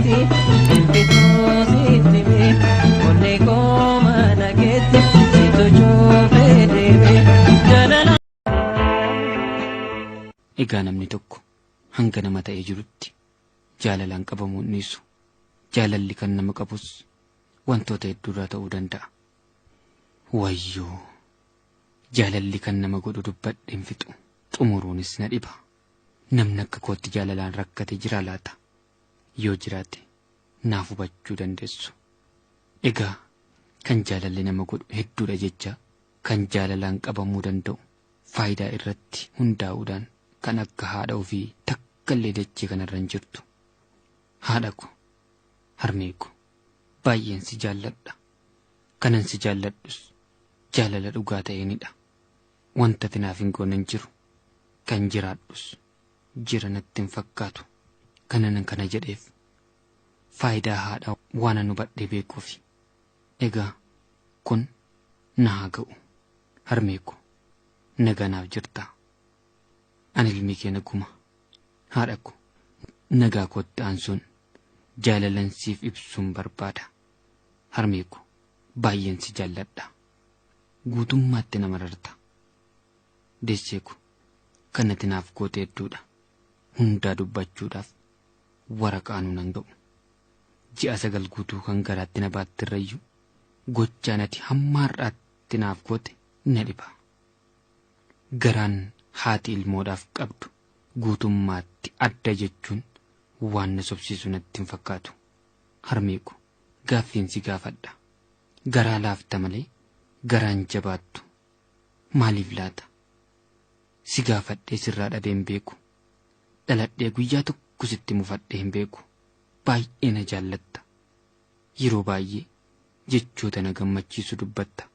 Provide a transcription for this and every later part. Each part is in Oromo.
keeti Ilfituu sitti mee onnee koo mana keetti situ cuufee deeme jaalala. Egaa namni tokko hanga nama ta'ee jirutti jaalalaan qabamuu hin dhiisu. Jaalalli kan nama qabus wantoota hedduurraa ta'uu danda'a. Wayyoo! Jaalalli kan nama godhu dubbadhee hin fixu. Xumuruunis na dhiba. Namni akka kootti jaalalaan rakkate jiraa laata? Yoo jiraate naaf hubachuu dandeessu. Egaa kan jaalalli nama godhu hedduudha jecha kan jaalalaan qabamuu danda'u faayidaa irratti hundaa'uudhaan kan akka haadha ofii takkallee dachee kanarra hin jirtu. Haadha ko, harmee ko, baay'een si jaalladha. Kanan si jaalladhus jaalala dhugaa ta'eenidha. Wanta ati naaf hin goone hin jiru. Kan jiraadhus jira natti hin fakkaatu. Kanan kana jedheef faayidaa haadha waanan hubadhee beekuufi. Egaa kun na haa ga'u. Harmee ko, nagaa naaf jirtaa? Ani ilmi kee naguma. Haadha ko, nagaa kootti aansuun jaalalan siif ibsuun barbaada. Harmee ko, baay'een si jaalladha. Guutummaatti na mararta. Deessee ko, kan ati naaf goote hedduudha. Hundaa dubbachuudhaaf waraqaanuu nan ga'u. Ji'a 9 guutuu kan garaatti na baatterrayyuu gochaan ati hamma har'aatti naaf goote na dhiba. Garaan haati ilmoodhaaf qabdu guutummaatti adda jechuun waan na sobsiisu natti hin fakkaatu. Harmee ko, gaaffiin si gaafadha. Garaa laafta malee garaa hin jabaattu. Maaliif laata? Si gaafadhee sirraa dhabee hin beeku. Dhaladhee guyyaa tokko sitti mufadhee hin beeku. Baay'ee na jaallatta. Yeroo baay'ee jechoota na gammachiisu dubbatta.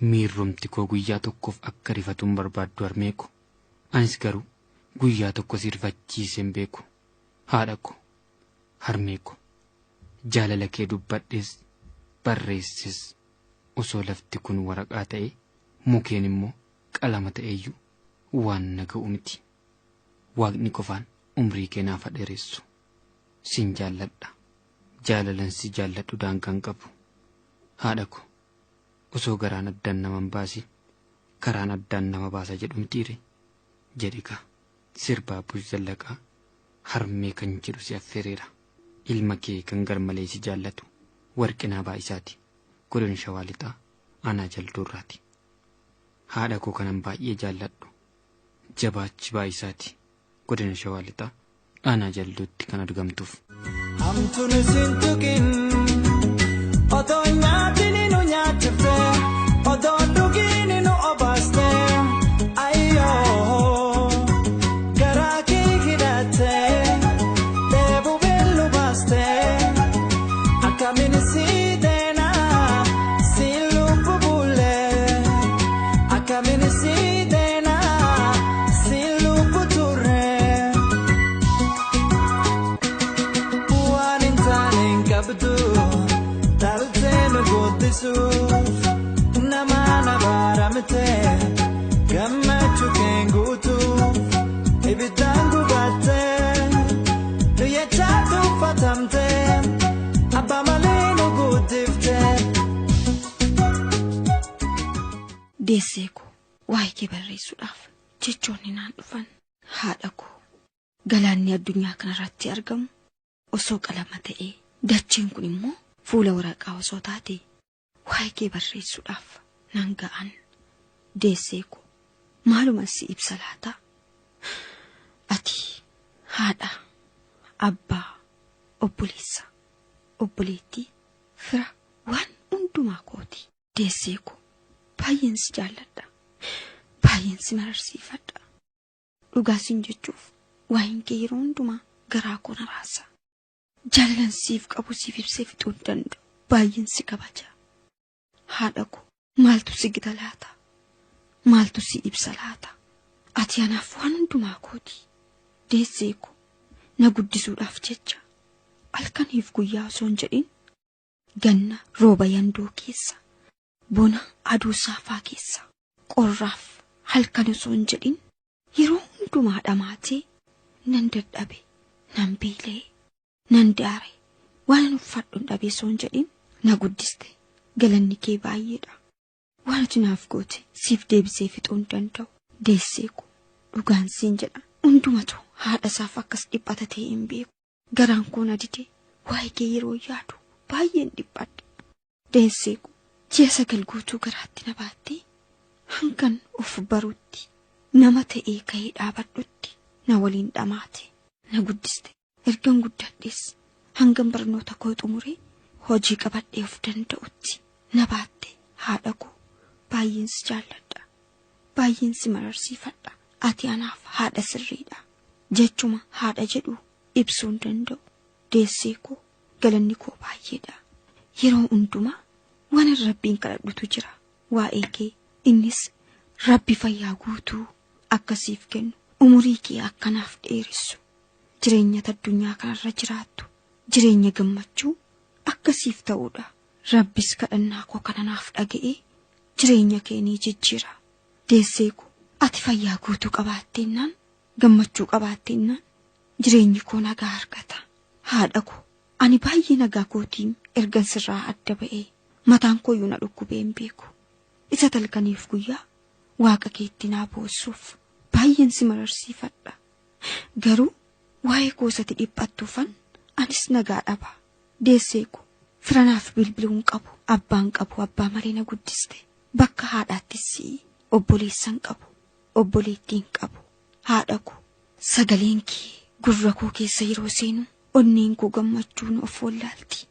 Miirrumti koo guyyaa tokkoof akka rifatu hin barbaaddu harmee ko. Anis garuu guyyaa tokko si rifachiisee hin beeku. Haadha ko, harmee ko, jaalala kee dubbadhees barreesses osoo lafti kun waraqaa ta'ee mukeen immoo qalama ta'eeyyuu waan na ga'u miti. Waaqni qofaan umrii kee naaf ha dheeressu. Sin jaalladha. Jaalalan si jaalladhu daangaa hin qabu. Haadha ko, osoo garaan addaan nama hin baasiin karaan addaan nama baasa jedhu mitiiree? Jedhi kaa. Sirba Abbush Zallaqaa Harmee kan jedhu si affeereera. Ilma kee kan garmalee si jaallatu Warqinaa Baay'isaati. Godina Shawaa Lixaa Aanaa Jalduurraati. Haadha koo kanan baay'ee jaalladhu Jabaachi Baay'isaati. Godina Shawaa Lixaa Aanaa Jalduutti kan argamtuuf. Hamtuun isin tuqin otoo nyaatiin nu nyaachifte otoo dhugiin nu obaaste ayyoo garaa kee hidhatte dheebuu beellu baaste akkamiin si deena si lubbu bulle akkamiin si deena si lubbu turre. Waan hin taane hin qabdu dhaltee nu guddisuuf nama na baramte gammachuu keen guutuuf ibiddaan gubatte nu jechaa tuffatamte abbaa malee nu guddifte. Deessee koo waa'ee kee barreessuudhaaf jechoonni naan dhufan. Haadha koo galaanni addunyaa kanarratti argamu osoo qalama ta'ee dacheen kun immoo fuula waraqaa osoo taate waa'ee kee barreessuudhaaf nan ga'an. Deessee koo maaluma si ibsa laata? Ati haadha, abbaa, obboleessa, obboleettii, fira waan hundumaa kooti. Deessee koo baay'een si jaalladha. Baay'een si mararsiifadha. Dhugaa siin jechuuf waa'een kee yeroo hundumaa garaa koo na raasa. Jaalalan siif qabu siif ibsee fixuu hin danda'u. Baay'een si kabaja. Haadha koo maaltu si gita laata? Maaltu si ibsa laata? Ati anaaf waan hundumaa kooti. Deessee koo na guddisuudhaaf jecha halkaniif guyyaa osoo hin jedhin ganna rooba yandoo keessa, bona aduu saafaa keessa, qorraaf halkan osoo hin jedhin yeroo hundumaa dhamaatee nan dadhabe, nan beela'e. Nan daare waan uffadhuun dhabee osoo hin jedhin na guddiste. Galanni kee baay'eedha. Waan ati naaf goote siif deebisee fixuu hin danda'u. Deessee koo dhugaan siin jedha. Hundumatu haadha isaaf akkas dhiphata ta'e hin beeku. Garaan koo na dide waa'ee kee yeroo yaadu baay'een dhiphadha. Deessee koo ji'a 9 guutuu garaatti na baattee hangan of barutti nama ta'ee ka'ee dhaabadhutti na waliin dhamaate na guddiste. Ergan guddadhees hangan barnoota koo xumuree hojii qabadhee of danda'utti na baatte. Haadha koo baay'een si jaalladha. Baay'een si mararsiifadha. Ati anaaf haadha sirriidha. Jechuma haadha jedhu ibsuu hin danda'u. Deessee koo galanni koo baay'eedha. Yeroo hundumaa waan Rabbiin kadhadhutu jira. Waa'ee kee innis Rabbi fayyaa guutuu akkasiif kennu, umurii kee akkanaaf dheeressu, jireenya addunyaa kanarra jiraattu, jireenya gammachuu akkasiif ta'uudha. Rabbis kadhannaa koo kana naaf dhaga'ee jireenya kee ni jijjiira. Deessee koo ati fayyaa guutuu qabaatteennaan, gammachuu qabaatteennaan jireenyi koo nagaa argata. Haadha koo ani baay'ee nagaa kootiin ergan sirraa adda ba'ee mataan kooyyuu na dhukkubee hin beeku. Isa talkaniif guyyaa waaqa keetti naa boossuuf baay'een si mararsiifadha. Garuu waa'ee koosati dhiphattuufan anis nagaa dhaba. Deessee koo firanaaf bilbiluun qabu, abbaan qabu, abbaa malee na guddiste. Bakka haadhaattis si'i obboleessan qabu, obboleettiin qabu. Haadha koo sagaleen kee gurra koo keessa yeroo seenu onneen koo gammachuun of wallaalti.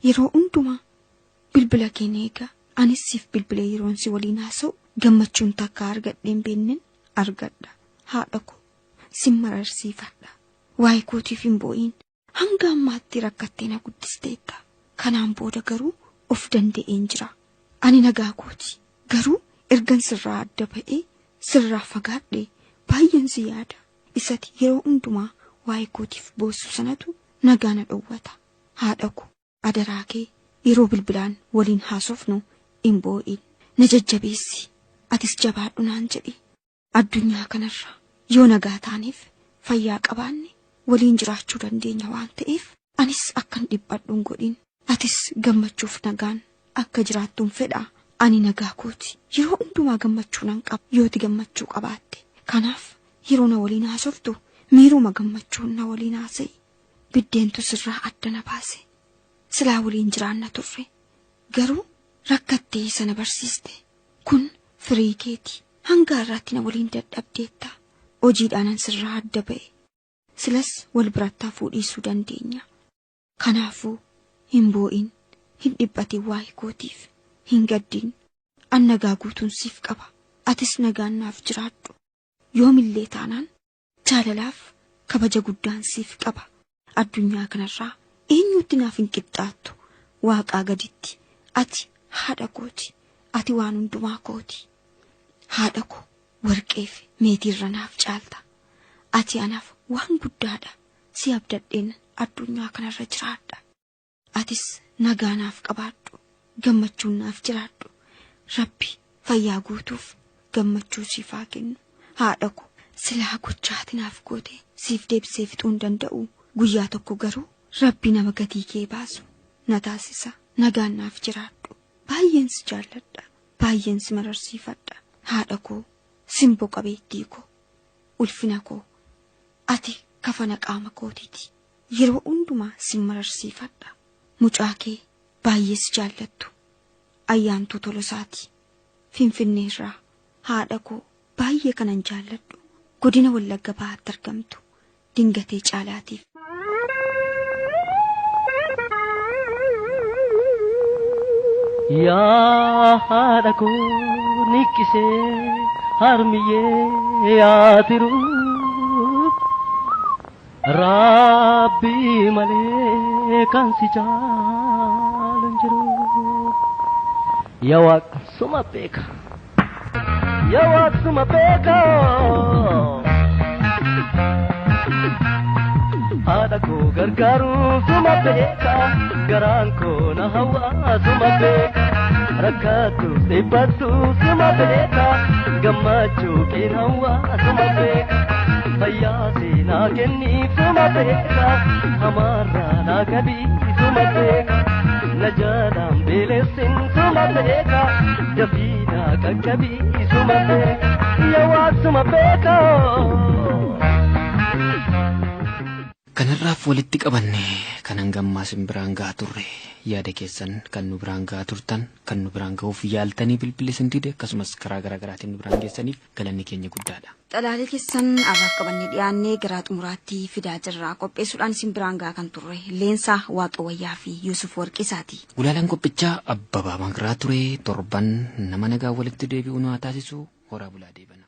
Yeroo hundumaa bilbila kee eega. Anis siif bilbilee yeroon si waliin haasa'u gammachuun takka argadheen beenneen argadha. Haadha koo sin mararsiifadha. Waa'ee kootiif hin boo'in. Hanga ammaatti rakkattee na guddisteetta. Kanaan booda garuu of danda'een jira. Ani nagaa kooti. Garuu ergan sirraa adda ba'ee sirraa fagaadhe baay'een si yaada. Isati yeroo hundumaa waa'ee kootiif boossu sanatu nagaa na dhowwata. Haadha koo adaraa kee yeroo bilbilaan waliin haasofnu hin boo'in. Na jajjabeessi. Atis jabaadhu naan jedhi. Addunyaa kanarra yoo nagaa taaneef fayyaa qabaanne waliin jiraachuu dandeenya waan ta'eef anis akkan dhiphadhu hin godhin. Atis gammachuuf nagaan akka jiraattuun fedha. Ani nagaa kooti. Yeroo hundumaa gammachuu nan qaba yooti gammachuu qabaatte. Kanaaf yeroo na waliin haasoftu miiruma gammachuun na waliin haasa'i. Biddeentu sirraa adda na baase. Silaa waliin jiraanna turre. Garuu rakkattee sana barsiiste. Kun firii keeti. Hanga har'aatti na waliin dadhabdeetta. Hojiidhaanan sirraa adda ba'e. Silas wal biratti hafuu dhiisuu dandeenya. Kanaafuu hin boo'in, hin dhiphatin waa'ee kootiif, hin gaddin. An nagaa guutuun siif qaba. Atis nagaan naaf jiraadhu. Yoomillee taanaan jaalalaaf kabaja guddaan siif qaba. Addunyaa kanarraa eenyutti naaf hin qixxaattu. Waaqaa gaditti ati haadha kooti. Ati waan hundumaa kooti. Haadha koo warqeef meetiirra naaf caalta. Ati anaaf waan guddaadha. Si abdadheen addunyaa kanarra jiraadha. Atis nagaa naaf qabaadhu. Gammachuun naaf jiraadhu. Rabbi fayyaa guutuuf gammachuu siif haa kennu. Haadha koo silaa gochaati naaf goote siif deebisee fixuu hin danda'u. Guyyaa tokko garuu Rabbi nama gatii kee baasu na taasisa. Nagaan naaf jiraadhu. Baay'een si jaalladha. Baay'een si mararsiifadha. Haadha koo simboo qabeettii koo ulfina koo ati kafana qaama kootiiti. Yeroo hundumaa si mararsiifadha. Mucaa kee baay'ee si jaallattu. Ayyaantuu Tolosaati. Finfinneerraa haadha koo baay'ee kanan jaalladhu. Godina Wallagga Bahaatti argamtu Dingatee Caalaatiif. Yaa haadha koo niqqisee harmiyyee yaatiru Rabbi malee kan si caalu hin jiru. Yaa Waaqa suma beeka. Yaa Waaqa suma beeka. Haadha koo gargaaru suma beeka. Garaan koo na hawaa suma beeka. Rakkattu dhiphattu suma beeka. Gammachuu keen hawaa suma beeka. Fayyaa seenaa kenniif suma beeka. Hamaarraa naa qabii suma beeka na jaalaan beelessin suma beeka dafii naa qaqqabii suma beeka yaa suma beeka. Kanarraaf walitti qabanne kan hangammaa isin biraan gahaa turre yaada keessan kan nu biraan gahaa turtan kan nu biraan gahuuf yaaltanii bilbilli isin dide akkasumas karaa garaa garaatiin nu biraan geessaniif galanni keenya guddaadha. Xalaalee keessan har'aaf qabannee dhiyaannee gara xumuraatti fidaa jirra. Qopheessuudhaan isin biraan gahaa kan turre Leensaa Waaqawayyaa fi Yuusuf Warqisaati. Gulaalaan qophichaa Abbabaa Mankiraa ture torban nama nagaa walitti deebi'u nu haa taasisu horaa bulaa deebana.